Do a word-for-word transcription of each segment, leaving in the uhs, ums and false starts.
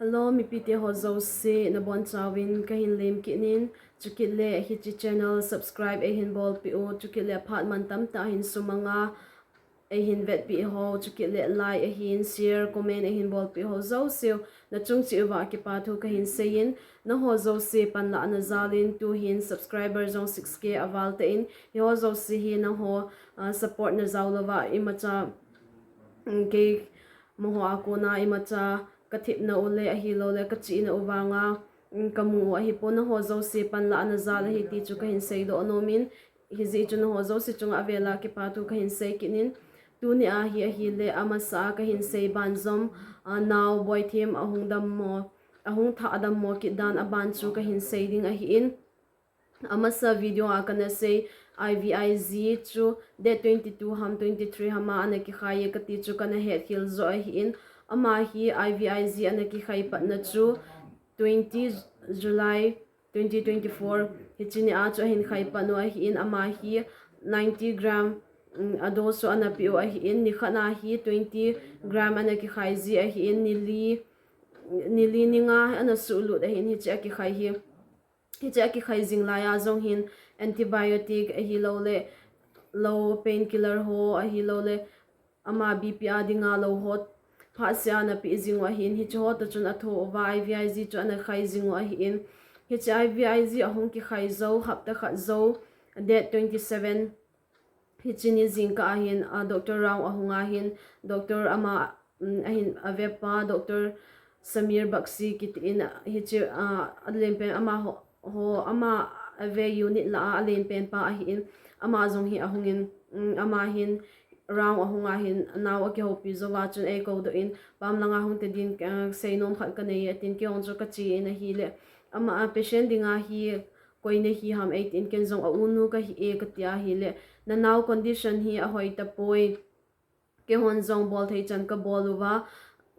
Hello, mipite ho jouse, nabonchauvin kahin lemkit in, chukit le hiche channel subscribe eihin bolpeh u, chukit le phat mantam tah hin sumanga eihin vetpeh ho, chukit le like eihin, share, comment eihin bolpeh ho jouse, nachung cheh uva kipathu kahin seiyin, nangho jouse panlahna jalin tuhin subscriber jong six K aval tan, hiho jouse hi nangho, ah, support na jal louva imacha, mm, kei, amaho a kona imacha kathepna u le ahilouleh kachihna u vanga, mm, kamu u ahipon, nangho jouse panlahna jal ahi ti chu kahin seidoh nomin, hijeh chun nangho jouse chunga avela kipathu kahin seikit in, tunia hi ahile amasa a kahin sei ban jom, ah, nao boithem ahung dammo, ahung thah dammo kit dan aban chu kahin sei ding ahin. Amasa video a kana sei, I V I G chu date twenty-two ham, twenty-three hama ana kikhai e kati chu kana hetkhel joh ahin. Ama hi I V I G ana kikhai patna chu twenty July twenty twenty-four, hiche nia chu ahin khai pat u ahin, ama hi ninety gram, mm, a dose chu ana peh u ahin, nikhat a hi twenty gram ana kikhai ji ahin, ni li, ni li ni nga ana suhlut ahin, hiche akikhai hi. Hiche akikhai jing laiya jong hin antibiotic ahilouleh, lou painkiller ho ahilouleh, ama B P a dinga lou ho phatseh a ana peh jing u ahin, hiche ho toh chun atho uva I V I G chu ana khai jing u ahin, hiche I V I G ahung kikhai jou, hapta khat jou, date twenty-seven, hiche ni jingkah ahin, ah, Doctor Rao ahung ahin, Doctor ama, mm, ahin avepa, Doctor Samir Bakshi kiti in, hiche, ah, alen pen amaho, ho, ama ave unit lah a alen pen pa ahin, ama jong hi ahungin, mm, ama hin Rao ahung ahin, nao akihoupi jouva chun eikou doh in, pam langa hung te din, ah, seinom khat kanei e, tin kei jong chu kache in ahile, ama, ah, patient dinga hi, koi nahi ham eitin, ken jong a unu kahi e kati ahile, nanao condition hi ahoi tapoi. Keihon jong bolthei chan kabol uva,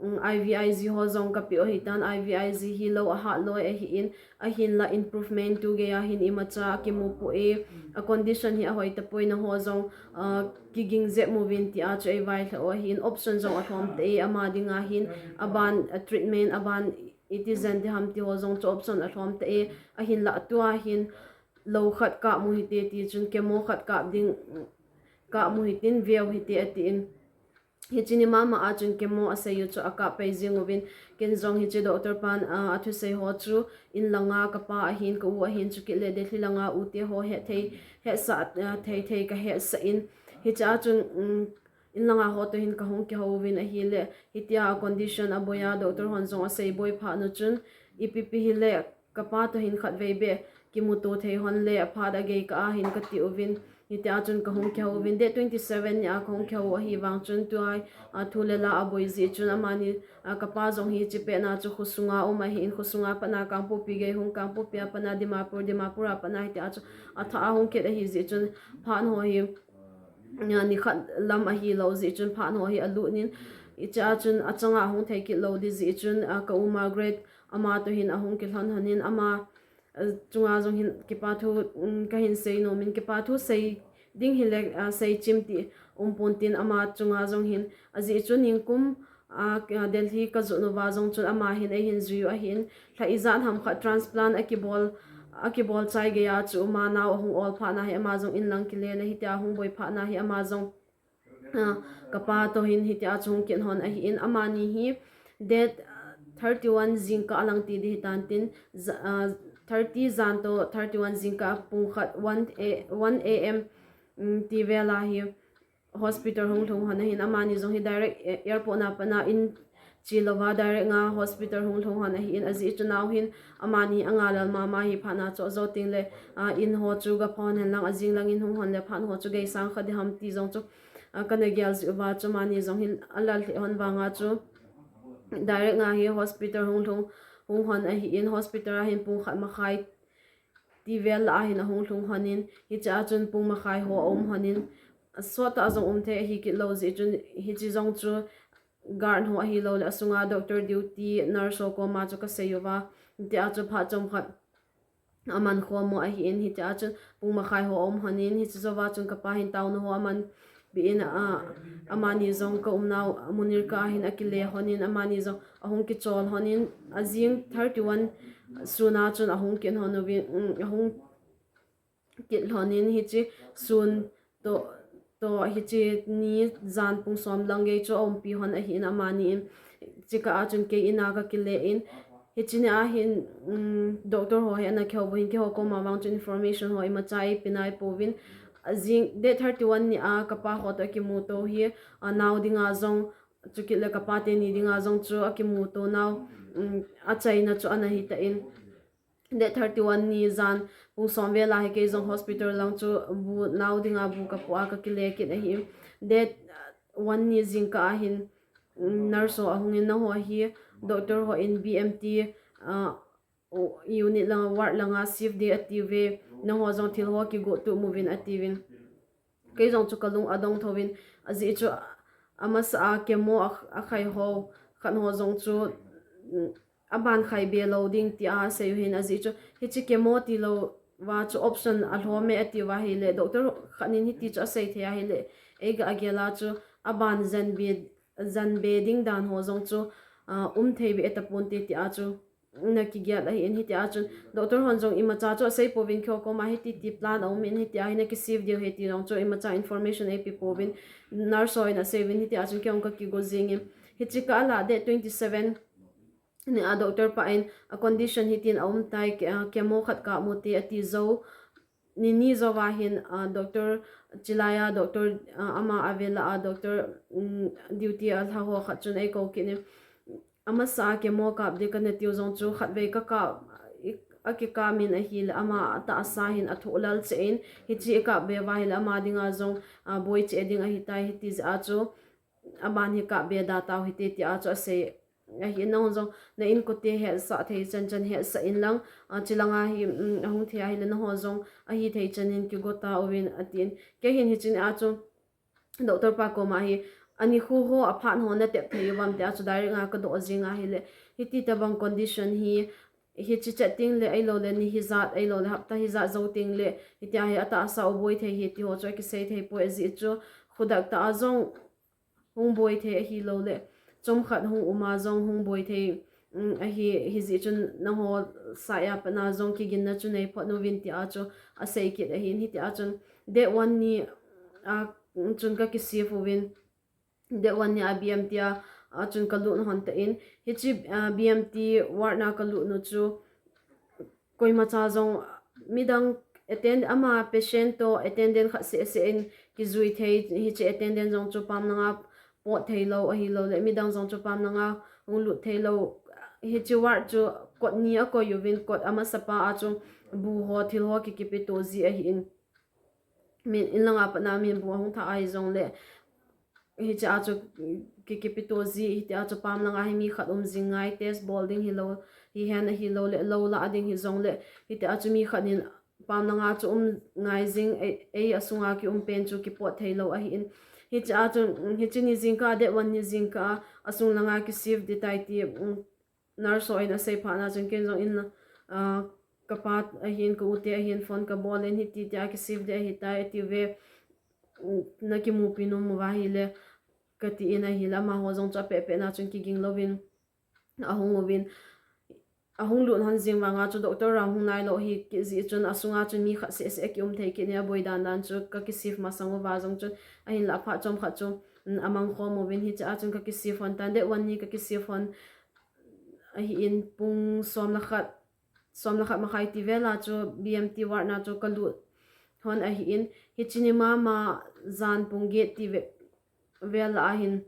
mm, I V I G ho jong kapeh u ahitan, I V I G hi lou ahat loi ahin, ahinla improvement tu geiya hin imacha kimu poi, a condition hi ahoi tapoi, nangho jong, ah, kiging jep uvin tia chu eivailhah u ahin, option jong alhom tai, ama dinga hin, aban, ah, treatment, aban iti jen ding ham ti ho jong chu option alhom tai, ahinla tua hin lou khat kap u hite ti chun chemo khat kap ding, kap u hitin veu hite atin. Hiche ni mama a chun chemo asei u chu akap pai jing uvin, ken jong hiche doctor pan, ah, athusei ho chu in langa kapa ahin, ka u ahin, chukit le Delhi langa u te ho hethei, hetsah, ah, thei thei kahetsah in. Hiche a chun, um, in langa ho toh hin kahung kihou uvin ahile, hitia condition aboiya, doctor hon jong asei boi phat u chun, ipi pi hile, kapa toh hin khatvei beh kimuto thei hon le, aphat agei kah a hin kati uvin, hitia chun kahung kihou uvin, date twenty-seven nia kahung kihou u ahivang chun, tua, ah, thu le la aboi jeh chun, amani, ah, kapa jong hi hiche pet na chu khosunga um ahin, khosunga patna Kangpokpi gei hung, Kangpokpi a patna Dimapur, Dimapur a patna hitia chu athah a hung kit ahi jeh chun, phat ho hi, ah, nikhat lam ahilou jeh chun phat ho hi alut in, hiche a chun achanga hung thei kit lou ding jeh chun, ah, ka u Margaret ama toh hin ahung kilhon hon in, ama, ah, chunga jong hin kipa thu, um, kahin sei nomin, kipa thu sei ding hile, ah, sei chim ti umpon tin, ama chunga jong hin ajeh chu nikum, ah, Delhi kajot uva jong chun ama hin eihin jui u ahin, lha ijat ham khat transplant akibol, akibol chai geiya chu ama nao ahung ol phat na hi ama jong in lang kile na hitia hung boi phat na hi ama jong, ah, kapa toh hin hitia chu hung kit hon ahin, amani hi date, ah, thirty-one jingkah lang ti ding hitan tin, ja-, ah, thirty jan toh thirty-one jingkah pung khat one A, one A M, um, ti vel a hi hospital hung lhung hon ahin, amani jong hi direct, eh, airport na patna in che louva direct nga hospital hung lhung hon ahin, ajeh chu nao hin amani angalel mama hi phat na chu ajo teng le, ah, in ho chu gaphon hen lang, ajing lang in hung hon le phat ho chu gei sang kha ding ham ti jong chu, ah, kana gel jeh uva chu amani jong hin alal lheh hon vanga chu direct nga hi hospital hung lhung, hung hon ahin, hospital a hin pung khat makhai ti vel lah a hin ahung lhung hon in, hiche a chun pung makhai ho aum hon in, asot tah a jong um thei ahi kit lou jeh chun, hiche jong chu guard ho ahilouleh asunga doctor duty nurse ho koma chu kasei uva, hitia chu phat chomkhat aman khom u ahin, hitia chun pung makhai ho aum hon in, hiche jouva chun kapa hin taona ho aman, Pi in a, amani jong ka umnau Munirka a hin akile lhonin, amani jong ahung kichol lhonin, ajing thirty-one sun a chun ahung kit lhon uvin, um, ahung kit lhonin hiche sun toh, toh hiche ni jan pung som lang gei chu aumpi lhon ahin amani in, chika a chun kei in a ka kile in, hiche ni a hin, um, doctor ho hi ana kihou uvin, keiho koma vang chu information ho imacha eipe nai pouvin, ajing date thirty-one ni a kapa ho toh akimuto hi, a, nao dinga jong, chukit le kapa teni dinga jong chu akimuto nau, um, achaina chu ana hitan. Date thirty-one ni jan pung som vel a hi kei jong hospital lang chu bu nao dinga bu kapoh a kakile kit ahi. Date, uh, one ni jingkah a hin, um, nurse ho ahungin, nangho hi doctor hon B M T, uh, unit langa, ward langa shift ding atiuve, nangho jong thil ho kigo tum uvin atiuvin. Kei jong chu kalung adong thouvin, ajeh chu amasa a chemo a, akhai ho, khat ho jong chu, mm, aban khai be lou ding tia asei u hin, ajeh chu hiche chemo tilou va chu option alhom e atiuva ahile, doctor khat in hiti chu asei thei ahile, eiga agel a chu aban jan be, jan be ding dan ho jong chu, ah, um thei be taponte tia chu na kigel ahin, hitia chun doctor hon jong imacha chu asei pouvin, keiho koma hiti ti plan aumin, hitia hi na kishift diu ahi ti jong chu imacha information eipe pouvin, nurse hon asei uvin, hitia chun kei jong kakigo jingin. Hiche kah a lah date twenty-seven ni a doctor pa in a condition hitin aum tai, ke-, ah, chemo khat kap u hite ati jou, ni ni jouva hin, ah, doctor chilai a, doctor, ah, ama avel a, doctor, um, duty alha ho khat chun eikou kit in. Amasa a chemo kap ding kana tiu jong chu khatvei kakap, i, akikap in ahile ama atahsa hin athoh lel cheh in, hiche ikap be uva ahile ama dinga jong, ah, boi cheh ding ahitai, hiti jeh a chu aban hi kap be da tau hite tia chu asei. Ahin nangho jong na inkote hetsah thei chan chan hetsah in lang, ah, chilanga hi, um, ahung thei ahile nangho jong ahithei chan in kigo tauvin atin. Kei hin hiche ni a chu doctor pa koma hi, ani khu ho aphat ho natep thei uvam tia chu direct a kadoh jing ahile, hiti tabang condition hi, hiche chet teng le ahilou le ni hijat, ahilou le hapta hijat jou teng le, hitia hi atahsa u boi thei ahi ti ho chu akisei thei poi, ajeh chu khudak tah a jong hung boi thei ahilou le, chomkhat hung um a jong hung boi thei, um, ahi, hijeh chun nangho saiya pat na jong kiginna chu nei phot uvin tia chu asei kit ahin, hitia chun date one ni a chun kakishift uvin, date one ni a B M T a, a chun kalut lhon tan, hiche, ah, B M T ward na kalut u chu koimacha jong midang attend, ama patient toh attendant khat seh seh in kijui thei, hiche attendant jong chu pam langa pot thei lou ahilou le, midang jong chu pam langa hung lut thei lou, hiche ward chu kot ni akoi uvin, kot amasa pa a chu bu ho thil ho kikipe to ji ahin. Min, in langa pat na min bu ahung thah ahi jong le, hiche a chu kikipe to ji, hitia chu pam langa hi mi khat um jing ngai, test bol ding hilou, hihen ahilou le, lou lah ding hijong le, hitia chu mi khat in pam langa chu um ngai jing, ei, ei asunga kium pen chu kipot thei lou ahin. Hiche a chu, hiche ni jingkah, date one ni jingkah a, asung langa kishift ding tai ti, um, nurse hon asei phat na chun ken jong in, ah, kapa ahin, ka u te ahin phone kabol in hiti tia kishift ding ahitai atiuve, um, nakimupi nom uva ahile, katin ahile, amaho jong chu apeh peh na chun kiging louvin ahung uvin, ahung lut lhon jing vanga chu doctor ram hung nailou ahi kit jeh chun asunga chun mi khat seh seh akium thei kit in, aboi dan dan chu kakishift masang uva jong chun, ahinla aphat chomkhat chu, um, amang khom uvin, hiche a chun kakishift lhon tan, date one ni kakishift lhon ahin, pung som le khat, som le khat makhai ti vel a chu B M T ward na chu kalut lhon ahin, hiche ni mama jan pung get ti ve-, vel a hin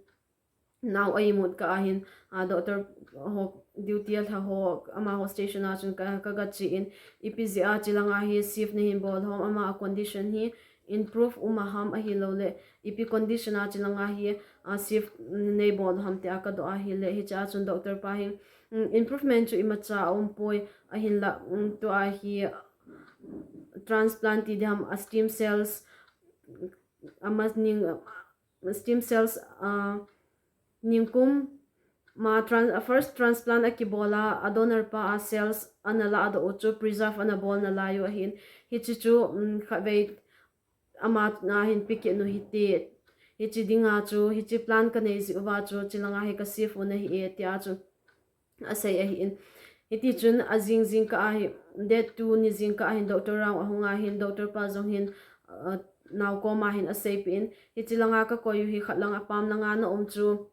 nao a imut kah a hin, ah, doctor ho duty alha ho, amaho station a chun ka, kaga che in, ipi jeh a chilanga hi shift nahin bol ham, ama a condition hi improve um a ham ahilou le, ipi condition a chilanga hi, ah, shift nei bol ham tia kadoh ahile, hiche a chun doctor pa hin, um, improvement chu imacha aum poi, ahinla, um, tua hi transplant ti ding ham, a stem cells, ama ning, stem cells, ah, ningkum ma tran-, a first transplant akibol a, a donor pa a cells ana ladoh u chu preserve ana bol nalai u ahin. Hiche chu, um, khatvei ama na hin pe kit u hite, Hichi dinga chu, hichi plan kanei jiuva chu, chilanga hi ka shift u nahi e, tia chu asei ahin. Hiti chun ajing jingkah ahi, date two ni jingkah ahin, doctor round ahung ahin, doctor pa jong hin, uh, nao koma hin aseipeh in. Hichi langa kakoi u hi khat lang apam langa na um chu,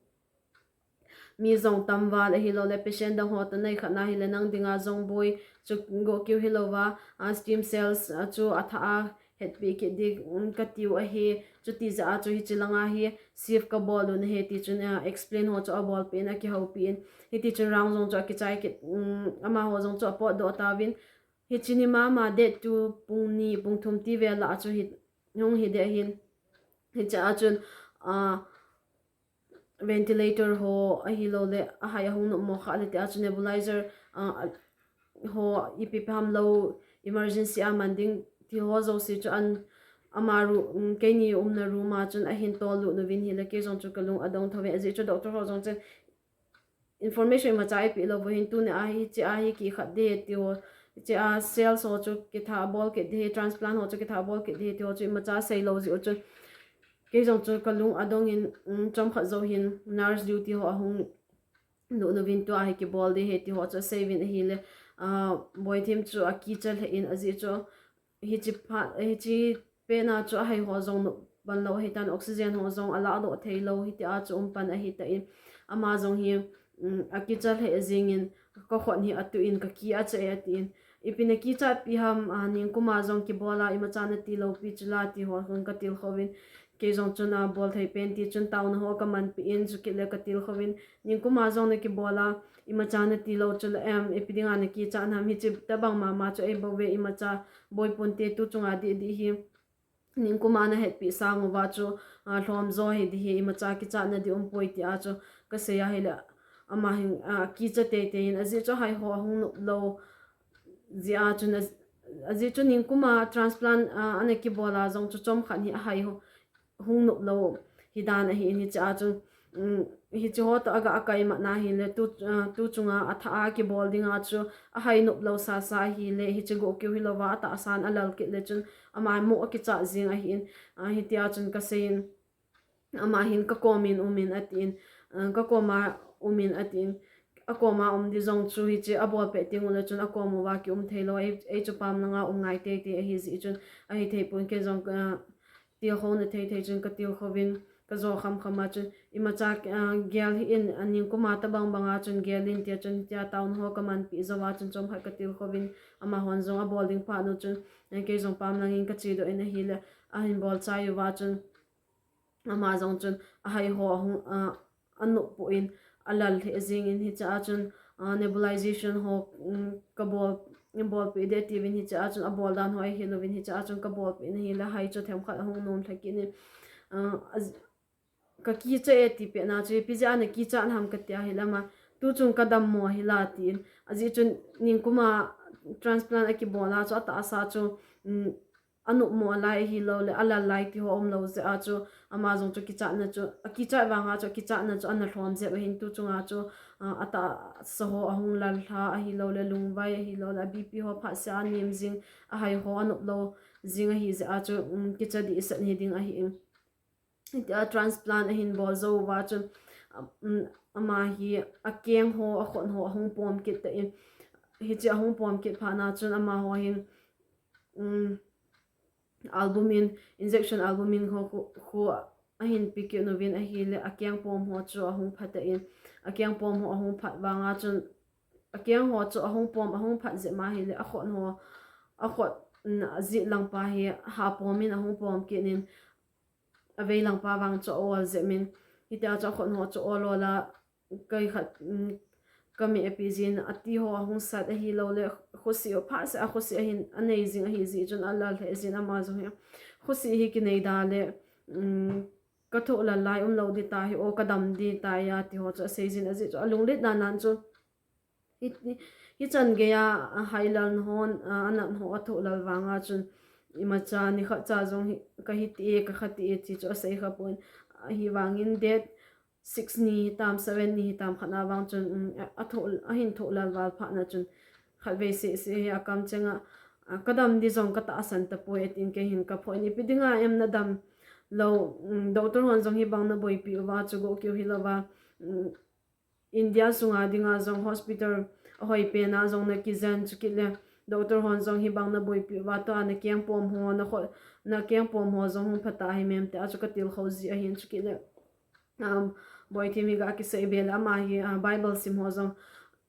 mi jong tamval ahilou le patient dang ho toh nei khat na hile nang dinga jong boi chu go kiu hilou va, a stem cells, a chu atha a hetpi kit ding, um, katiu ahi, chuti jeh a chu hichi langa hi shift kabol u nahi ti chun, a, explain ho chu abolpeh in, akihoupi in, hiti chun round jong chu akichai kit, um, amaho jong chu apotdoh tauvin, hichi ni mama date two pung ni, pung thum ti vel a chu hi, hung hi ding ahin, hichi a chun, a, ventilator ho ahilou le, ahai ahung nopmo kha le tia chu nebulizer, ah, ho ipi peham lou emergency a man ding ti ho jouse chu an ama ru-, um, keini umna room a chun ahin tollut uvin hile kei jong chu kalung adong thou ve. Ajeh chu doctor ho jong chun information imacha eipeh lou uvin, tuni a hichi a hi kikhat ding ti ho, hichi a cells ho chu kitha bol kit ding, transplant ho chu kitha bol kit ding ti ho chu imacha seilou jeh u chun kei jong chu kalung adong in, um, chomkhat jou hin nurse duty ho ahung lut uvin tua hi kibol ding ahi ti ho chu asei uvin ahile, ah, Boithem chu akicha lheh in ajeh chu hichi phat, hichi pet na chu ahai ho jong nop pan lou ahitan oxygen ho jong alah doh thei lou hiti a chu um pan ahitan ama jong hi, um, akicha lheh jing in kakhut hi atuh in kakicha e atin. Ipi nakichat pi ham, a, ningkuma jong kibol a imacha nati lou pi chu la ti ho katilkhou vin. Kei jong chun abol thei pen ti chun taona ho kamanpi in chukit le katilkhou vin. Ningkuma jong nakibol a imacha nati lou chu la em, ipi dinga nakichat ham hichi tabang mama chu eibou ve imacha boi ponte tu chunga didi hi. Ningkuma nahetpi sang uva chu, a, lhom jo hi ding ahi, imacha kichatna ding umpoi tia chu kasei ahile ama hin, a, kicha teitei in ajeh chu ahai ho ahung nop lou jeh a chun a, ajeh chu ningkuma transplant, a, ana kibol a jong chu chomkhat hi ahai ho hung nop lou hi dan ahin hichi a chu, um, hichi ho toh aga akai mat na hile tu, uh, tu chunga atha a kibol dinga chu ahai nop lou sasa ahile hichi go kiu hilou va atahsan alal kit le chun ama mo akicha jing ahin, uh, hitia chun kasei in ama hin kakom in um in atin, uh, kakoma um in atin, akoma um ding jong chu hichi abol peh teng u le chun akom uva kium thei lou, ei, ei chu pam langa um ngai teitei ahi jeh chun ahithei pon kei jong, uh, tilkhouna theithei chun katilkhou vin, kajo khamkham a chun, imacha, ah, gel hih in, a ningkuma tabang banga chun gel in tia chun, tia taona ho kamanpi jou a chun, chomkhat katilkhou vin, amahon jong abol ding phat u chun, eh, kei jong pam langin kachedoh in ahile, ahin bol chai uva chun, ama jong chun, ahai ho ahung, ah, anop pon alal lheh jing in hichi a chun, ah, nebulization ho, um, kabol, bolpeh ding atiuvin hichi a chun abol dan ho ahil uvin hichi a chun kabolpeh in ahile ahai chu themkhat ahung nom lha kit in, ah, a, kakicha e ti pet na chu ipi jeh a nakichat ham kati ahile ama tu chung kadammo ahi la tin ajeh chun ningkuma transplant akibol a chu atahsa chu, um, anopmo lai ahilou le alal lai ti ho umlou jeh a chu ama jong chu kichatna chu, akichat vanga chu akichatna chu ana lhom jep ahin tu chunga chu, ah, atahsa ho ahung lal lha ahilou le lungvai ahilou le a BP ho phatseh a nem jing ahai ho anop lou jing ahi jeh a chu, um, kicha dehset hi ding ahi in. Hitia transplant ahin bol jou uva chun, um, ama hi akeng ho, akhut ho ahung pom kit tan. Hichi ahung pom kit phat na chun amaho hin, um, albumin, injection albumin ho khu, khu ahin pe kit uvin ahile akeng pom ho chu ahung phat tan. Akeng pom ho ahung phat vanga chun akeng ho chu ahung pom, ahung phat jep ma ahile akhut ho, akhut, um, ajit lang pa hi hapom in ahung pom kit in, avei lang pa vang chu a-ol jep in, hitia chu akhut ho chu ol ol a, kei khat, um, kami api jin, ati ho ahung sat ahilou le, khosih u phatseh a khosih ahin, anei jing ahi jeh chun alal lheh jin ama jong hi. Khosih hi kinei da le, um, kathoh lal lai umlou ding tahi, o kadam ding tai a ti ho chu asei jin ajeh chu alunglet dan dan chu. Hi, hi, hichan geiya, a, hai lal hon, a, anat ho athoh lal vanga chun imacha nikhat cha jong hi, kahi ti e, kakha ti e, ti chu asei kha pon. Ahivangin date six ni hitam, seven ni hitam khat na vang chun, um, a, athoh, ahin thoh lal val phat na chun khatvei seh seh hi akam chenga, a, kadam ding jong katahsan tapoi atin kei hin kaphoh in ipi dinga em nadam, lo, um, doctor hon jong hibang na boipi uva chu go kiu hilou va, um, India sunga dinga jong hospital ahoi pena jong na kijen chu kit le, doctor hon jong hibang na boipi uva, tua na kengpom ho, na kho, na kengpom ho jong hung phatah himem tia chu ka tilkhou ji ahin chu kit le. Um, Boithim hi ga kisei be le ama hi, uh, Bible sim ho jong,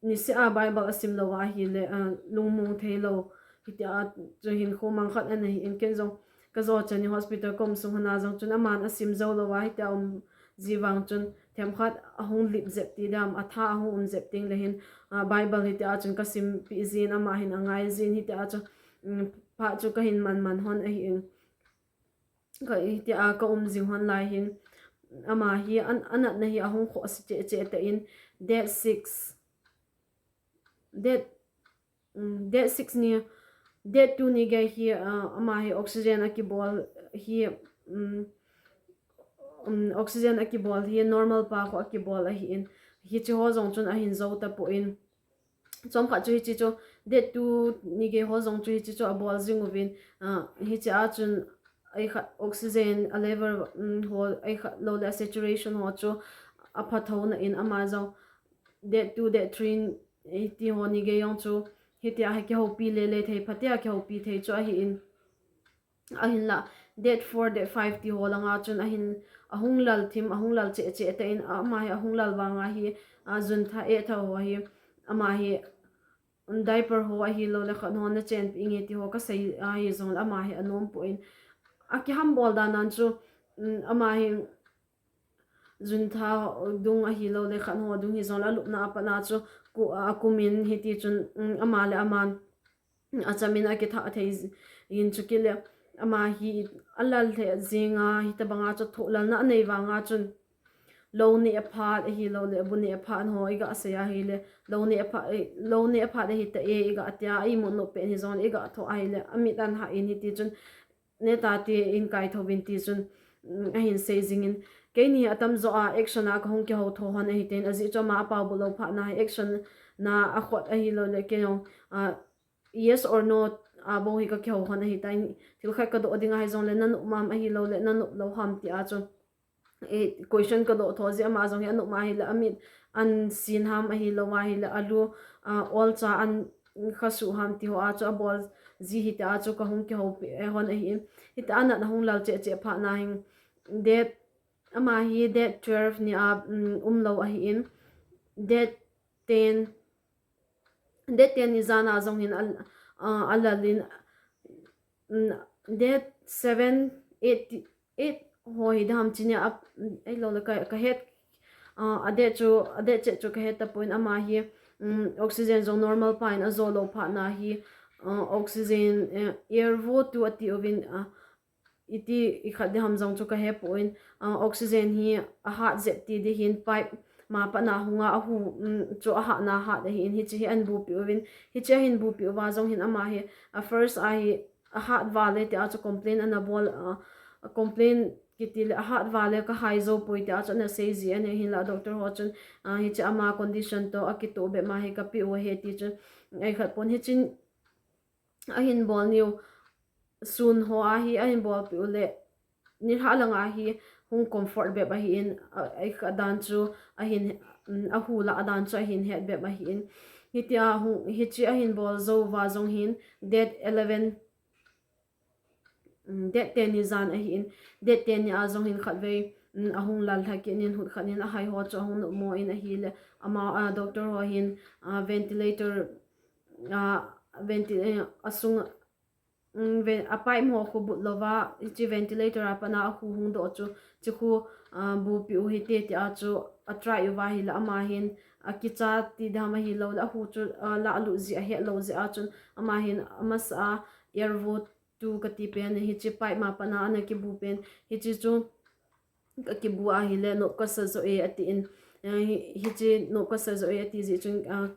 niseh a Bible asim lou ahile, uh, lungmong thei lou. Hitia chu hinkho mang khat ana hi in, ken jong ka jo chan hi hospital kom sung hana jong chun aman asim jou lou a, hitia um ji vang chun themkhat ahung lip jep ti dam, atha ahung um jep ting le hin, uh, Bible hitia chun ka simpi jin, ama hin angai jin, hitia chu, um, phat chu ka hin man man hon ahi in. Ka, hitia ka um jing hon lai hin, ama hi an, anatna hi ahung khoh si cheh cheh ta in, date six, date, um, date six ni, date two ni gei hi, uh, ama hi oxygen akibol hi, um, um, oxygen akibol hi normal pa khu akibol ahi in, hichi ho jong chun ahin jou tapon. Chomkhat chu hichi chu, date two ni gei ho jong chu hichi chu abol jing uvin, ah, hichi a chun ei khat oxygen a level, um, ho, ei khat lou le a saturation ho chu apha thou na in ama jong date two, date three, eh, ti ho ni gei jong chu hitia hi kihoupi le le thei, phatea kihoupi thei chu ahi in. Ahinla, date four, date five ti ho langa chun ahin, ahung lal thim, ahung lal cheh cheh ta in, ama hi ahung lal vanga hi, a, juntha etha ho hi, ama hi, um, diaper ho ahilou le khat ho na chenpi inge ti ho ka sei ahi jong le ama hi anom pon. Akiham bol dan nan chu, um, ama hi, juntha dung ahilou le khat ho dung hi jong le alupna a pat na chu ku, a, akum in hiti chun, um, ama le aman achamin akitha thei j-, in chu kit le ama hi alal lheh jing a, hitabanga chu thohlal na anei vanga chun lou neh phat ahilou le bu neh phat ho iga sei ahile, lou neh phat, eh, lou neh phat ahi ta e iga tia, imut nop pen hi jong le iga tho ahile, amit an hah in hiti chun, neta ti in kai tho vin ti chun, mm, ahin sei jing in. Keini atam jo a action a kahung kihou tho hon ahi ten, ajeh chu ama apao bu lou phat na hi action na akhot ahilou le kei jong, ah, yes or no, a bou hi ka kihou hon ahi tan, thil khat ka doh ding ahi jong le, na nop mam ahilou le, na nop lou ham tia chu, eh, question ka doh tho ji, ama jong hi anop ma ahile, amit an sin ham ahilou ahile, alu, ah, olcha an kha su ham ti ho a chu abol ji hitia chu kahung kihoupi, eh, hon ahi in. Hitia anat ahung lal cheh cheh phat na hin, date, ama hi date twelve ni a, um, um lou ahi in. Date ten, date ten ni jan a jong hin al-, ah, alal in, mm, date seven, eight, eight ho hi dam chini a, mm, ahilou le ka, ka het, ah, a date chu, a date cheh chu ka het tapon ama hi, mm, oxygen jong normal pa in ajo lou phat na hi, ah, oxygen, eh, air vo tu ati uvin, ah, iti ikhat ding ham jong chu ka hepon, ah, oxygen hi ahat jep ti ding hin pipe ma pat na hunga ahu, um, chu ahat na hat ahi in, hichi hi ahin bupi uvin, hichi ahin bupi uva jong hin ama hi, a first a hi ahat vale tia chu complain ana bol, ah, complain kiti le ahat vale ka hai jou poi tia chu ana sei ji ahi in, hinla doctor ho chun, ah, hichi ama condition toh akitoh bep ma hi ka pe u ahi ti chun, ei khat pon hichin ahin bol niu sun ho a hi ahin bolpi u le, nilhah langa hi hung comfort bep ahi in, a, a, a dan chu ahin, um, ahu lah a dan chu ahin het bep ahi in. Hitia hung, hichi ahin bol jou uva jong hin date eleven, um, date ten ni jan ahi in, date ten ni a jong hin khatvei, um, ahung lal lha kit in, hut khat in ahai ho chu ahung nopmo in ahile, ama, a, doctor ho hin, a, ventilator, a, venti-, eh, asung, um, ve-, a pipe ho khu but louva, hichi ventilator a pat na a khu hung doh chu, chi khu, ah, bupi u hite tia chu a try uva ahile ama hin, akicha ti dam ahilou le, ahu chu, ah, lah lut ji ahet lou jeh a chun, ama hin amasa a air vo tu kati pen, hichi pipe ma pat na ana kibu pen, hichi chu, ka kibu ahile, nop kasa jo e, ati in. Eh, hi, hichi nop kasa jo e, ati jeh chun, ah,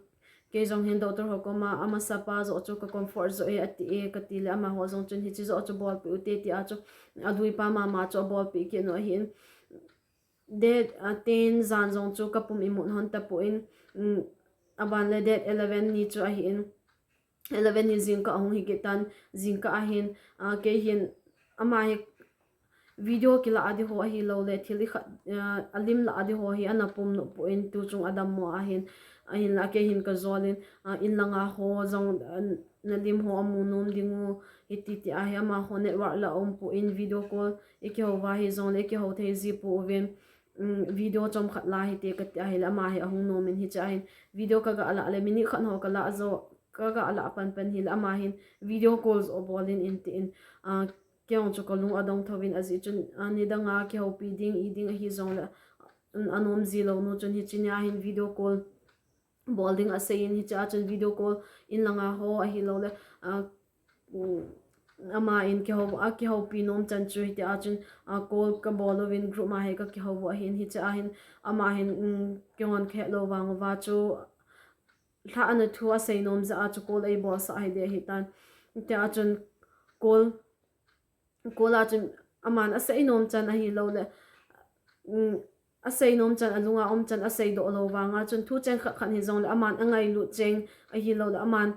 kei jong hin doctor ho koma, amasa pa jo chu ka comfort jo e, ati e, kati le, amaho jong chun hichi jo chu bolpi u te, tia chu, adui pa mama chu abolpi kit u ahi in. Date, ah, ten jan jong chu ka pum imut hon tapon, um, aban le date eleven ni chu ahi in. Eleven ni jingkah ahung hi kit tan, jingkah ahin, ah, kei hin, ama hi, video kilah a di ho ahi lou le, thil i khat, ah, a lim lah a di ho hi ana pum nop poi, tu chung a dammo ahin, ahin la kei hin ka jol in, ah, in langa ho jong, ah, na lim ho a mu nom ding u, hiti ti ahi, amaho network la um poi, video call i kihou va hi jong le, i kihou thei ji pouvin, um, video chomkhat la hite ka ti ahi le, ama hi a hung nom in hiche ahin, video ka ga lah le, minute khat ho ka lah jo, ka ga lah pan pan hi le, ama hin video call jo bol in in ti in, ah, Kei jong chu ka lung a dong thouvin ajeh chun, a, nidang a kihoupi ding, i ding ahi jong le, a, a nom ji lou nu chun hiche nia hin video call bol ding a sei in hiche a chun video call in langa ho ahi lou le, a, um, ama in kihou, a kihoupi nom chan chu hiti a chun, a, call ka bol uvin group ma hi ka kihou u ahin hiche a hin ama hin, um, kei jong ka het lou vang uva chu lha ana thu a sei nom jeh a chu call ei bol sah hi de hi tan. Hiti a chun call Call a chun aman a sei nom chan ahi lou le, um, a sei nom chan, a lunga um chan, a sei doh lou vang a chun thu cheng khat khat hi jong le, aman a ngailut cheng ahi lou le, aman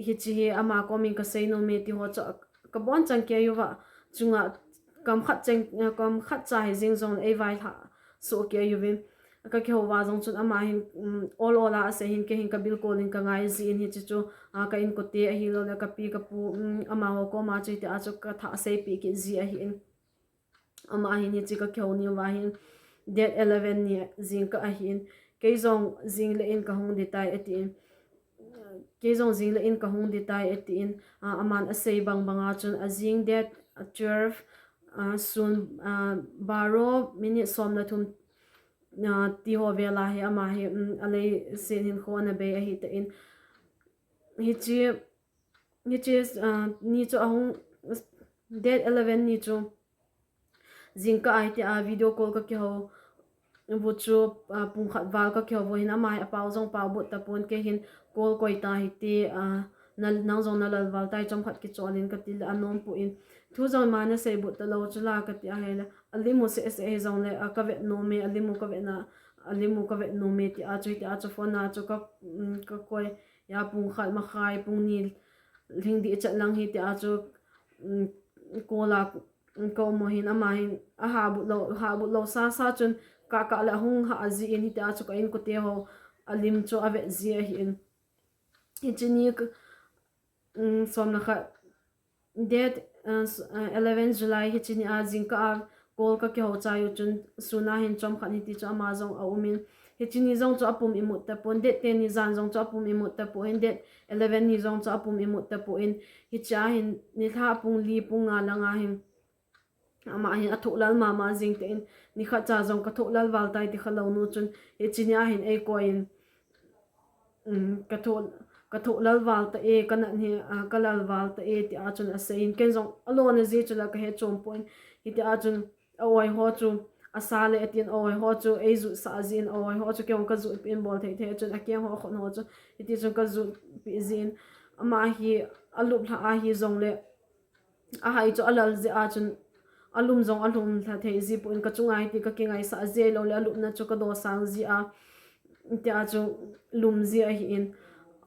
hiche hi ama kom in ka sei nom e ti ho chu a, ka bon chang kei uva, chunga kam khat cheng, kam khat cha hi jing jong le, ei vailhah soh kei uvin. Ka kihou va jong chun ama hin, um, ol ol a asei hin kei hin ka bilkol in ka ngai ji in hiche chu, a, ka inkote ahi lou le ka pi ka pu, um, amaho kom a chu hiti a chu ka thah seipeh kit ji ahi in. Ama hin hiche ka kihou ni uva hin date eleven ni jingkah ahi in. Kei jong jing le in ka hung di tai ati in. Kei jong jing le in ka hung di tai ati in. A, aman asei bang bang a chun a jing date, a, twelve, a, sun, a, baro minute som le thum, a, ti ho vel a hi ama hi, um, a leiset hin kho ana bei ahi ta in. Hiche, hiche, a, ni chu a hung, date eleven ni chu jingkah a hiti a video call ka kihou u chu, a, pung khat val ka kihou u hin ama hi a pao jong pao but tapon kei hin call koi ta hiti, a, na, nang jong na lal val tai chomkhat kichol in ka ti le a nom poi. Thu jong ama na sei but ta lou chu la ka ti ahi le. A lim u seh seh hi jong le, a, ka vet nom e, a lim u ka vet na, a lim u ka vet nom e ti a chu, hiti a chu phone a chu ka, um, ka koi, ya pung khat makhai, pung ni lhing di chat lang hiti a chu, um, call a, um, ka um u hin ama hin a ha but lou, ha but lou sa sa chun ka, ka le hung ha ji in hiti a chu ka inkote ho a lim chu a vet ji ahi in. Hiche ni ka, um, som le khat, date, uh, s-, uh, eleven July hiche ni a jingkah a call ka kihou chai u chun sun a hin chomkhat hiti chu ama jong a um in. Hiche ni jong chu a pum imut tapon, date ten ni jan jong chu a pum imut tapon, date eleven ni jong chu a pum imut tapon. Hiche a hin nilhah pung li pung nga lang a hin ama hin a thoh lal mama jing ta in, nikhat cha jong ka thoh lal val tai ti kha lou nu chun, hiche ni a hin ei koi in, um, ka thoh, ka thoh lal val ta e, ka nat hi, a, ka lal val ta e, ti a chun a sei in, ken jong a lona ji chu la ka he chom poi, hiti a chun a oi ho chu, a sa le a tin a oi ho chu, ei jut sah ji in a oi ho chu, kei jong ka jut pi in bol thei thei a chun, a keng ho a khon ho chu, hiti chun ka jut pi ji in, ama hi a lup lha a hi jong le, a hai chu a lal jeh a chun, a lum jong a lum lha thei ji pon ka chunga hiti ka kingaisah ji lou le a lupna chu ka dosang ji a, ti a chu lum ji ahi in,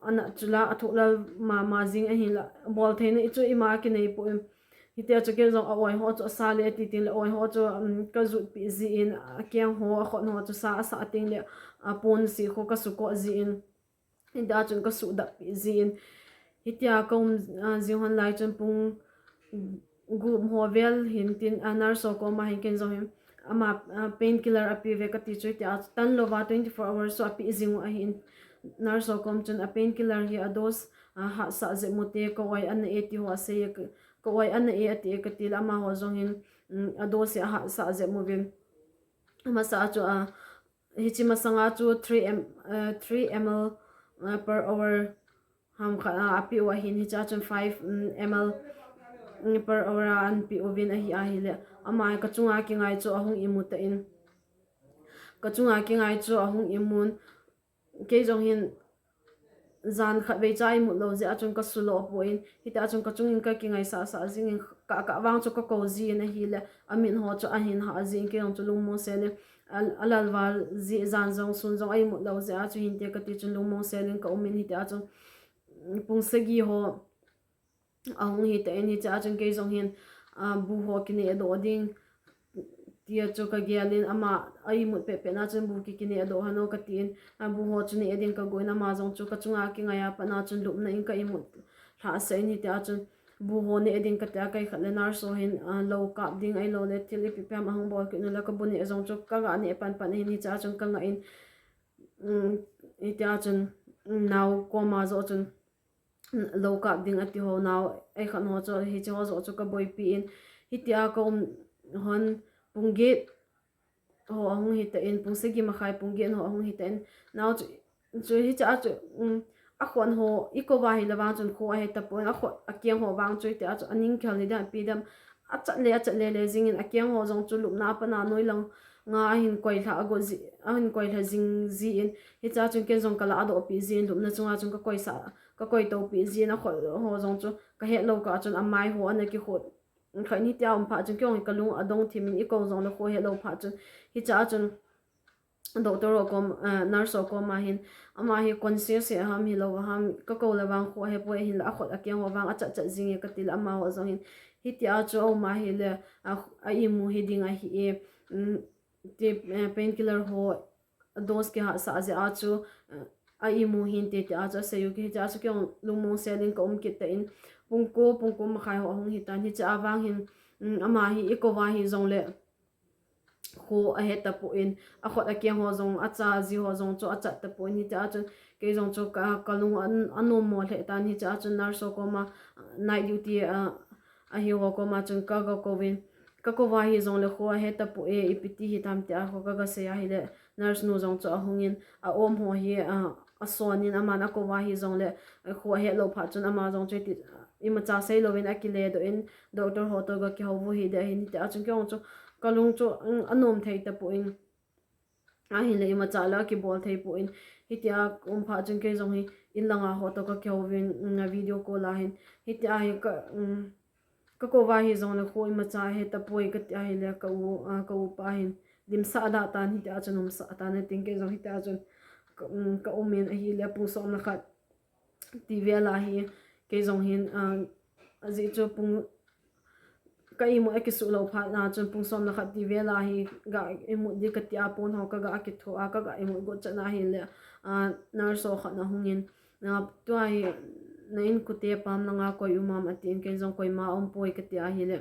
a nat chu la a thoh lal mama jing ahi la, bol theina i chu ima kinei poi. Hiti a chu kei jong a oi ho chu a sa le a ti tin le oi ho chu, um, ka jut pi ji in, a keng ho a khon ho chu sa a sa ting le a pon si kho ka suko ji in. Hiti a chun ka suhdap pi ji in. Hiti a ka um, a, jing hon lai chun pung gup ho vel hin tin, a, nurse ho kom a hin ken jong hin. Ama, a, painkiller a pe ve ka ti chu hiti a tan lou va twenty four hours chu a pe jing u ahi in. Nurse ho kom chun a painkiller hi a dose, a, hatsah jep u te ka oi ana e ti ho a sei e ka, ka oi ana e a ti e ka ti le amaho jong hin, um, a dose a hatsah jep u vin. Amasa a chu a, Hiche masanga chu three M, uh, three M L, uh, per hour ham khat a, a pe u ahin, hiche a chun five, um, M L, um, per hour a an pe uvin ahi, ahi le. Ama ka chunga kingai chu ahung imu tan. Ka chunga kingai chu ahung imun. Kei jong hin, Jan khat vei cha imut lou jeh a chun ka sulo pon, hiti a chun ka chungin ka kingaisah sah jingin ka, ka vang chu ka ko jin ahile, a min ho chu ahin hah jin, kei jong chu lungmong sel in, a, a lalval jeh jan jong sun jong a imut lou jeh a chu hinte ka ti chun lungmong sel in ka um in hiti a chun, mm, pung sagi ho ahung hi tan, hiche a chun kei jong hin, ah, bu ho kineh doh ding, tia chu kagel in ama a imut pehpeh na chun bu kikine a doh hano katin, a bu ho chu ne ding kagon ama jong chu kachunga kingai a pat na chun lupna in ka imut lhah sah in hitia chun bu ho ne ding katia kai khat le nurse ho hin, a, lo kap ding ahilou le thil ipi pi ham ahung bol kit nu le ka bu ne jong chu kaga ne pan pan ahin hicha chun kanga in, um, hitia chun, um, nao koma jo chun lo kap ding ati ho nao, ei khan ho chu, hiche ho jo chu kaboipi in, hitia ka um hon pung get ho ahung hita in, pung sagi makhai pung get ho ahung hita in, nao chu, chu hicha chu, um, akhon ho, i kova hi le vang chun kho ahe tapon, akhon, akeng ho vang chu hitia chu, aning khel ni dam, pi dam, achat le, achat le le jing in, akeng ho jong chu lupna a pat na noi lang nga ahin koi lha ago ji, ahin koi lha jing ji in, hicha chun ken jong kala adoh pi ji in, lupna chunga chun kakoi sa, kakoi to pi ji in, akhon ho jong chu kahet lou kah chun amai ho ana kikhot. Khat ni tia um phat chun kei jong kalung adong thim in i ko jong le kho helou phat chun. Hicha chun doctor ho kom, ah, nurse ho koma hin, ama hi conscious hi ham hilou ham, ka ko le vang kho ahe poi ahin la akhot akeng ho vang achat chat jing e kati le ama ho jong hin. Hitia chu aum ahi le, a, a imu hi ding ahi e, um, ti, eh, painkiller ho dose kihah sah jeh a chu, eh, a imu hinte tia chu asei u, hitia chu kei jong lungmong sel in ka um kit ta in, pung ko, pung ko makhai ho ahung hitan, hicha vang hin, um, ama hi i kova hi jong le kho ahe tapon, akhot akeng ho jong, acha ji ho jong chu achat tapon, hitia chun kei jong chu ka, kalung an, anom mo lheh tan, hicha chun nurse ho koma, night duty, ah, ahi ho koma chun kaga kouvin, ka kova hi jong le kho ahe tapon, ipi ti hitam tia kho kaga sei ahi le, nurse nu jong chu ahung in, a om ho hi, ah, ason in, aman a kova hi jong le, kho ahe lou phat chun ama jong chu ti, imacha sei louvin akile doh in, doctor ho to ga kihou u hi de ahin, hitia chun kei jong chu kalung chu, um, anom thei tapon, ahin le imacha la kibol thei pon, hitia um phat chun kei jong hi in langa ho to ka kihou vin, um, a video call a hin, hitia hi ka, um, ka kova hi jong le kho imacha ahe tapoi kati ahi le ka u, ah, ka upa hin limsah da tan, hitia chun umsah tan atin kei jong hitia chun ka, um, ka um in ahi le pung som le khat ti vel a hi kei jong hin, ah, ajeh chu pung ka imut akisuh lou phat na chun pung som le khat ti vel a hi ga imut di kati a pon ho kaga kitho a kaga imut got chan ahi le, ah, nurse ho khat na hung in, ah, tua hi na inkote pam langa koi um am atin kei jong koima um poi kati ahi le.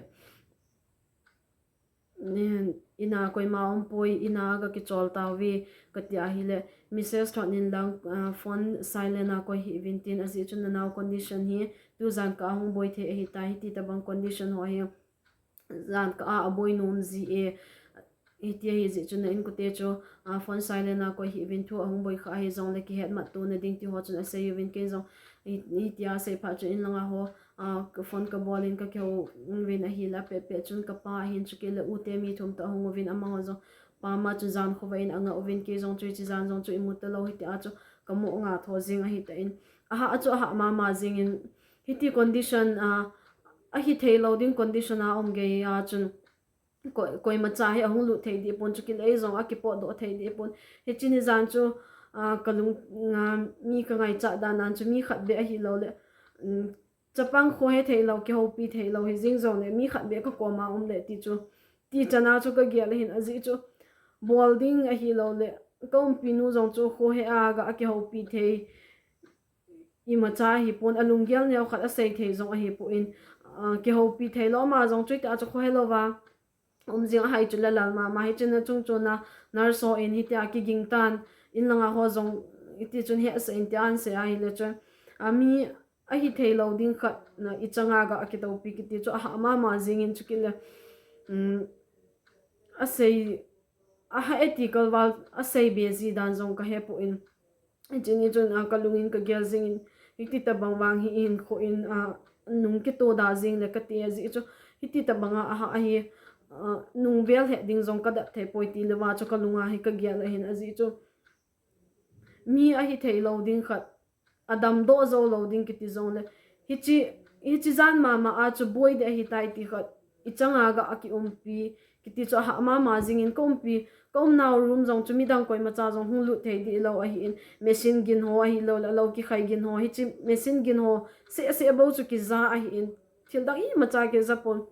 Nen, ina koima um poi, ina ga kichol tauve, kati ahi le, message thot in lang, ah, phone silent a koi hih uvin tin, ajeh chun nanao condition hi, tu jan kah a hung boi thei ahi tai, hiti tabang condition ho hi, jan kah a aboi nom ji e, hiti ahi jeh chun na inkote chu, ah, phone silent a koi hih uvin thu ahung boi kha ahi jong le kihet mat to na ding ti ho chun asei uvin kei jong, hi, hitia asei phat chun in langa ho, ah, ka phone ka bol in ka kihou uvin ahi le, pet pet chun ka pa ahin chukit le u te mi thum toh ahung uvin amaho jong pam a chu jan khovah in anga uvin kei jong chu hiche jan jong chu imu talou hitia chu ka mo nga tho jing ahi tan. Ahah a chu ahah mama jing in hiti condition, ah, ahi thei lou ding condition a um gei a chun koi, koimacha hi ahung lut thei deh pon chukit le ei jong akipot doh thei deh pon. Hiche ni jan chu, ah, ka lung, ah, mi ka ngaichat dan nan chu mi khat beh ahi lou le, um, chapang kho he thei lou, kihoupi thei lou hi jing jong le mi khat beh ka koma um le ti chu. Ti chan a chu ka gel ahin ajeh chu bol ding ahi lou le ka umpi nu jong chu kho he a ga akihoupi thei imacha ahi pon alunggel neo khat asei thei jong ahi pon, ah, kihoupi thei lou ama jong chu hitia chu kho he lou va. Um jing ahai chu la lal mama hi chun achung chun a nurse ho in hitia kiging tan in langa ho jong iti chun hesa in ti an se ahi le chun. A mi ahi thei lou ding khat na i changa ga akitopi kiti chu ahah mama jing in chukit le. Um, asei, ahah ethical val asei be ji dan jong ka he pon. Hiche ni chun, ah, ka lung in ka gel jing in, hiti tabang vang hi in kho in, ah, nung kito da jing le kati ajeh chu, hiti tabang a, ah, ahi, ah, nung vel he ding jong ka dat thei poi ti le va chu ka lung a hi ka gel ahin ajeh chu. Mi ahi thei lou ding khat, adam doh jou lou ding kiti jong le, hiche, hiche jan mama a chu boi deh ahi tai ti khat, i changa ga akiumpi, kiti chu ahah mama jing in ka umpi, ka umnau room jong chu midang koimacha jong hung lut thei deh lou ahi in, machine gin ho ahi lou le, lou kikhai gin ho, hiche machine gin ho, seh, seh bou chu kija ahi in, thil dang imacha kija pon.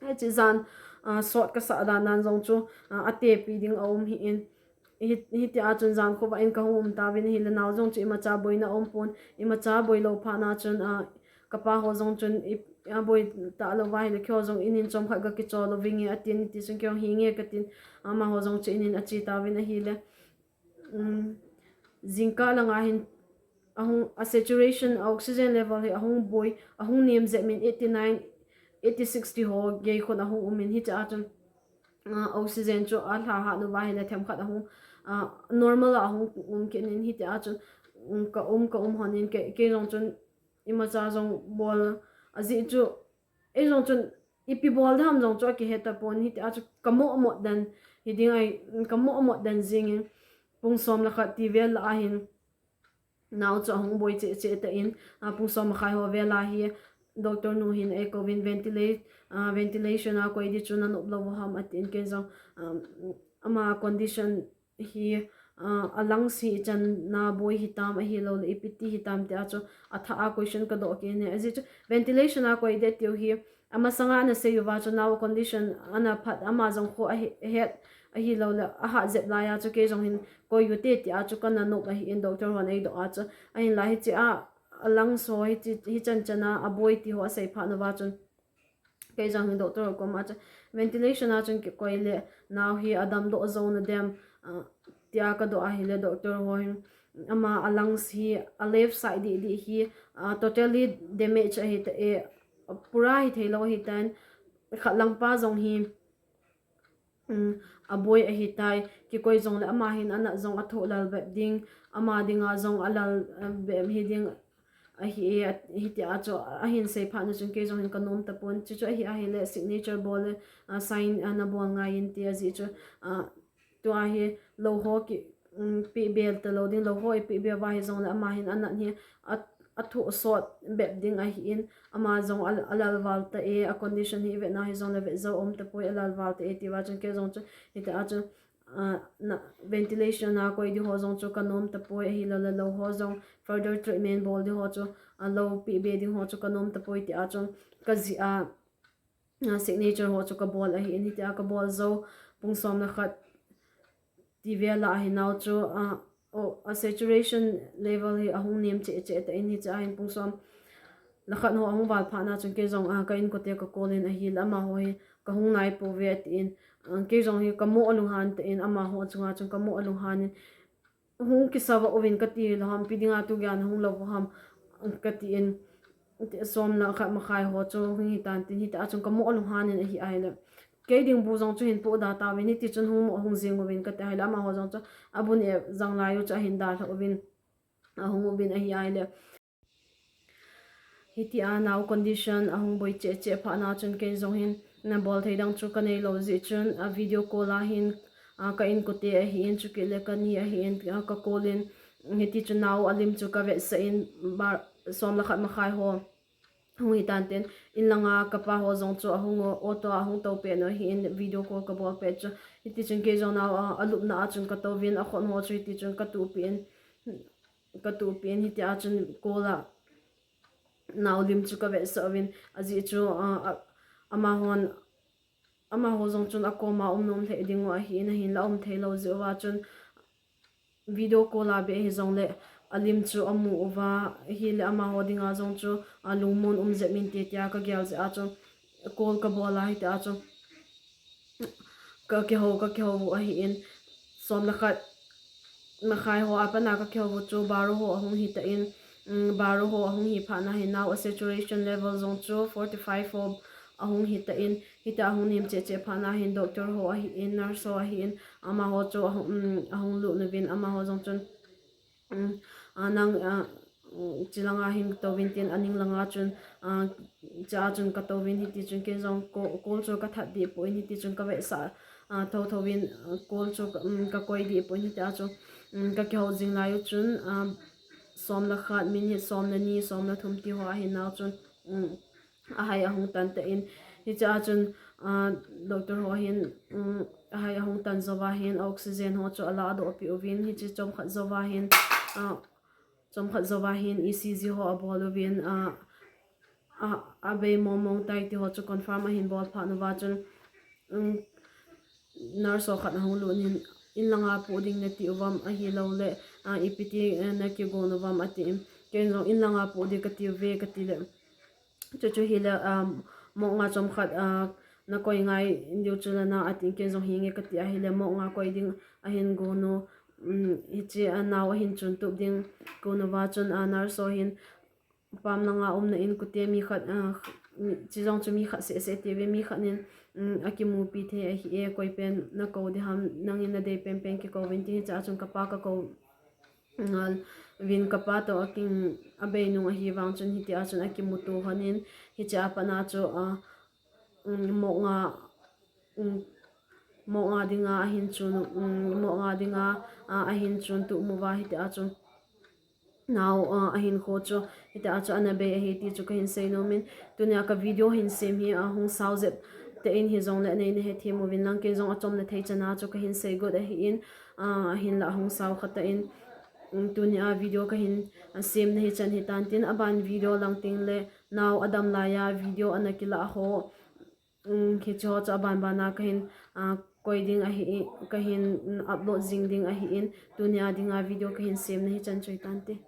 Hiche jan, ah, sot kasah dan nan jong chu, ah, atepi ding aum hih in. Hi, hitia chun jan khovah in kahung um tauvin ahile nao jong chu imacha boina aumpon, imacha boi lou phat na chun, ah, kapa ho jong chun i, aboi talou va ahile keiho jong in in chomkhat gakichol uvinge atin, hiti chun kei jong hinge katin, amaho jong chu in in ache tauvin ahile. Um, jingkah langa hin ahung, a saturation, a oxygen level hi ahung boi, ahung nem jep in eighty nine, eighty six ti ho gei khun ahung um in hitia chun, ah, oxygen chu alha hat uva ahile themkhat ahung, ah, normal a ahung um kit in hitia chun, um, ka um, ka um hon in kei, kei jong chun imacha jong bol ajeh chu, ei jong chun ipi bol ding ham jong chu akihe tapon hitia chu kamo mot den, hiding ahi, kamo mot den jingin pung som le khat ti vel lah ahin nao chu ahung boi cheh cheh tan, ah, pung som makhai ho vel a hi doctor nu hin eikouvin ventilate, ah, ventilation a koi ding chu nanop lou u ham atin kei jong, um, ama condition hi, ah, a lungs hi ichan na boi hitam ahilouleh ipi ti hitam tia chu athah a question kadoh kit in, ajeh chu ventilation a koi ding tiu hi amasanga ana sei uva chu nao condition ana phat ama jong kho ahi, het ahilouleh ahat jep laiya chu kei jong hin koi ute tia chu kana nop ahin doctor hon eidoh a chu ahinla hichea a lungs ho hichi, hichan chana aboi ti ho asei phat uva chun kei jong hin doctor ho koma chu ventilation a chun kikoi le nao hi adamdoh jou nadem, ah, tia kadoh ahile doctor ho hin ama a lungs hi a left side dih dih hi, ah, totally damage ahitai, pura hithei lou ahitan, khat lang pa jong hi, um, aboi ahitai, kikoi jongle ama hin anat jong athoh lal bep ding, ama dinga jong alal, ah, bep hiding ahi e, hitia chu ahin sei phat na chun kei jong hin kanom tapon, chuchu ahi ahile signature bol le, ah, sign, ah, nabol ngai in ti ajeh chu, ah, tua hi lou ho ki, um, pehbe talou ding, lou ho ipehbe uva hijongle ama hin anat hi a, athoh sot bep ding ahin, ama jong a, alal val tai, a condition hi vetna hijongle vet jou um tapoi, alal val tai tiuva chun kei jong chu hitia chu, ah, na, ventilation a koi ding ho jong chu kanom tapoi, ahilouleh lou ho jong further treatment bol ding ho chu, ah, lou pehbe ding ho chu kanom tapoi tia chun kajih a, ah, signature ho chu kabol ahin, hitia kabol jou pung som le khat ti vel a ahi nao chu, ah, oh, a saturation level hi ahung nem cheh cheh tan hichea hin pung som le khat ho ahung val phat na chun kei jong, ah, ka inkote ka call in ahile amaho hi kahung nai pouve atin, ah, kei jong hi kamo lunghan tan amaho chunga chun kamo lunghan in hung kisava uvin kati lou ham, ipi dinga tu geiya nahung lou u ham, katin, som le khat makhai ho chu hung hitan tin hitia chun kamo lunghan in ahi ahile kei ding bu jong chu hin poh da tauvin hiti chun hung mo hung jing uvin kati ahile amaho jong chu abun e jang lai u chu ahin dalha uvin ahung uvin ahi ahile hitia nao condition ahung boi cheh cheh phat na chun kei jong hin nabol thei dang chu kanei lou jeh chun a video call a hin, ah, ka inkote ahin chukit le kani ahin, ah, ka call in hiti chun nao alim chu kavetsah in ba, som le khat makhai ho hung hitan tin, in langa kapa ho jong chu ahung u, auto a ahung tou pet u ahin video call kabol pet chu hiti chun kei jong nao, ah, alupna a chun katouvin akhut ho chu hiti chun katuhpeh in, katuhpeh in hitia chun call a nao lim chu kavetsah uvin ajeh chu, ah, ah, amahon, amaho jong chun akoma um nom lheh ding u ahin, ahinla um thei lou jeh uva chun video call a beh hijongle alim chu amu uva ahile amaho dinga jong chu, ah, lungmon um jep inte tia kagel jeh a chu call kabol a hitia chu kakihou, kakihou u ahin, som le khat makhai ho a pat na kakihou u chu baro ho ahung hitan, um, baro ho ahung hi phat na hin nao a saturation level jong chu forty five ho ahung hitan, hitia ahung nem cheh cheh phat na hin doctor ho ahin, nurse ho ahin, amaho chu ahung, um, ahung lut uvin amaho jong chun, um, ah, nang, ah, um, chilanga hin touvin tin aning langa chun, ah, chea chun katouvin hiti chun kei jong call, call chu kathat dehpoi in hiti chun kavetsah, ah, thotho in, ah, call chu, um, kakoi dehpoi in hitia chu, um, kakihou jing lai u chun, ah, som le khat minute som le ni, som le thum ti ho ahin nao chun, um, ahai ahung tan tan, hichea chun, ah, doctor ho hin, um, ahai ahung tan jouva hin oxygen ho chu aladoh peh uvin, hiche chomkhat jouva hin, ah, chomkhat jouva hin E C G ho abol uvin, ah, ah, abei mong mong tai ti ho chu confirm ahin bol phat uva chun, um, nurse ho khat ahung lut in, in langa poh ding nati uvam ahilouleh, ah, ipi ti, eh, nakigon uvam atin. Ken jong in langa poh ding kati uve kati le. Chuchu hile, ah, mok nga chom khat, ah, nakoi ngai diu chu nana atin, ken jong hinge kati ahile mok nga koi ding ahin gon u. Um, hiche, ah, nao ahin chun tup ding kon uva chun, ah, nurse ho hin pam langa umna in kute mi khat, ah, mi, chi jong chu mi khat seh seh ti ve mi khat nin, um, akimupi thei ahi e, koi pen nako ding ham, nangin nadei penpen kikou vin ti hiche a chun kapa kakou ngal vin kapa toh akin abei nung ahi vang chun hiti a chun akimuto hon in hiche a pat na chu, ah, um, mok nga, um, mok nga dinga ahin chun, um, mok nga dinga, ah, ahin chun tup uva hiti a chun. Nao, ah, ahin kho chu, hiti a chu ana bei ahi ti chu kahin sei nom in. Tunia ka video hin sem hi, ah, hung sao jep tah in hijongle neina hethem uvin lang ken jong achomna thei chan a chu kahin sei got ahin, ah, ahinla hung sao kha tah in. Um, tunia video kahin, ah, semna hichan hitan tin aban video lang tengle nao adam laiya video ana kilah ho. Um, hiche ho chu aban bana kahin, ah, koi ding ahi, kahin, um, upload jing ding ahin, tunia dinga video kahin semna hichan chu hitante.